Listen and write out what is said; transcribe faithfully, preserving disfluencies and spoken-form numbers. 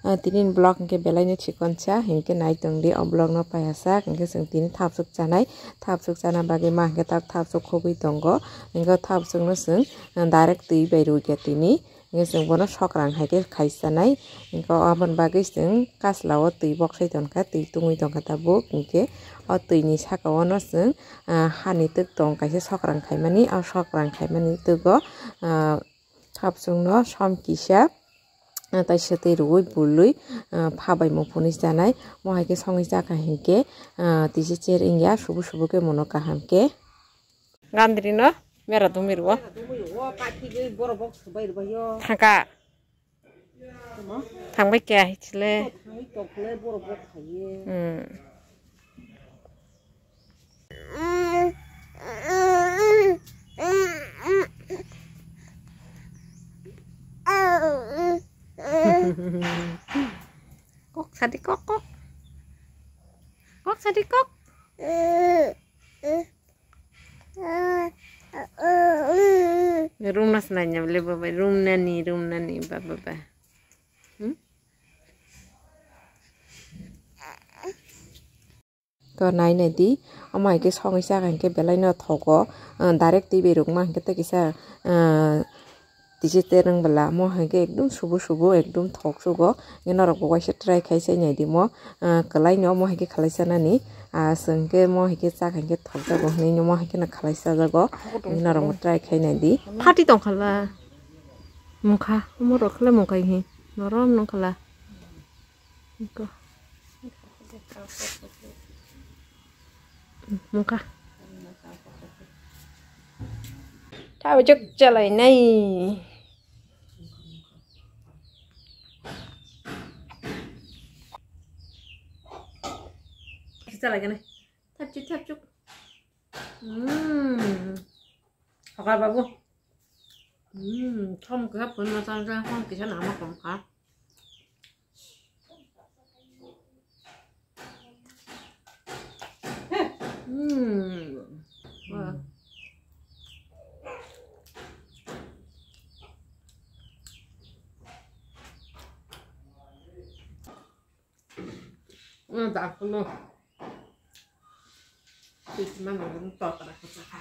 Ah, tini ni vlog hwnkhe belai no chikonsa, hwnkhe nai tongdi o vlog no paiyasak, hwnkhe chwng tini thapsuk chanai, thapsuk chana bagwi ma hwnkhe tak thapsuk khogwi tongo, hwnkhe thapsuk no chwng, ah, direct twi bai rwkha tini, hwnkhe chwng bono sokrang hai khe khai chanai, hwnkhe aboni bagwi chwng kasla o twi boksai tongkha, twi tungwi tongkha tabuk, hwnkhe o twi ni saka o no chwng, ah, hani twk tong kaisa sokrang khaimani, o sokrang khaimani twk o, ah, thapsuk no som kisa, ah, taisa twi rwui bului, ah, pha bai muphunwi chanai. Mo hai khe songwi chakha hinkhe, ah, tisi cher wngya, subu subu khe mono kaham khe. Gandri no mera dumi rwo. Thangka. Thangbai khe ahi chile. Hmm. Kok sadi kok kok. Kok sadi kok. Room na snanya bole baba, room nani, room nani baba ba. Hmm? To nai nai di, omo hai khe songwi chakha hinkhe belai no thogo, ah, direct twi bai rwkma hinkhe tei kisa, ah, tisi tereng bwla, omo hai khe ekdum subu subu ekdum thok sugo, hinkhe norok bo waisa try khai sai nai di mo, ah, kwlai no omo hai khe khlai chanani, ah, chwng khe omo hai khe chakha hinkhe thok jago hinwi omo hai khe no khlai chajago, hinkhe norok bo try khai nai di. Phati tong khala, mungkha, omo rok khle mungkha hi, norom nung khala. Iko. Mungkha. Thawi chuk chalai nai. Chalai gana. Thap chuk, thap chuk. Hmm. Hokar babu. Hmm, thom kisa phun ma chang chang, thom kisa nama kom kha. Hmm. Wah. Ano dak kulo. Sisi mano rum totara kuchaka.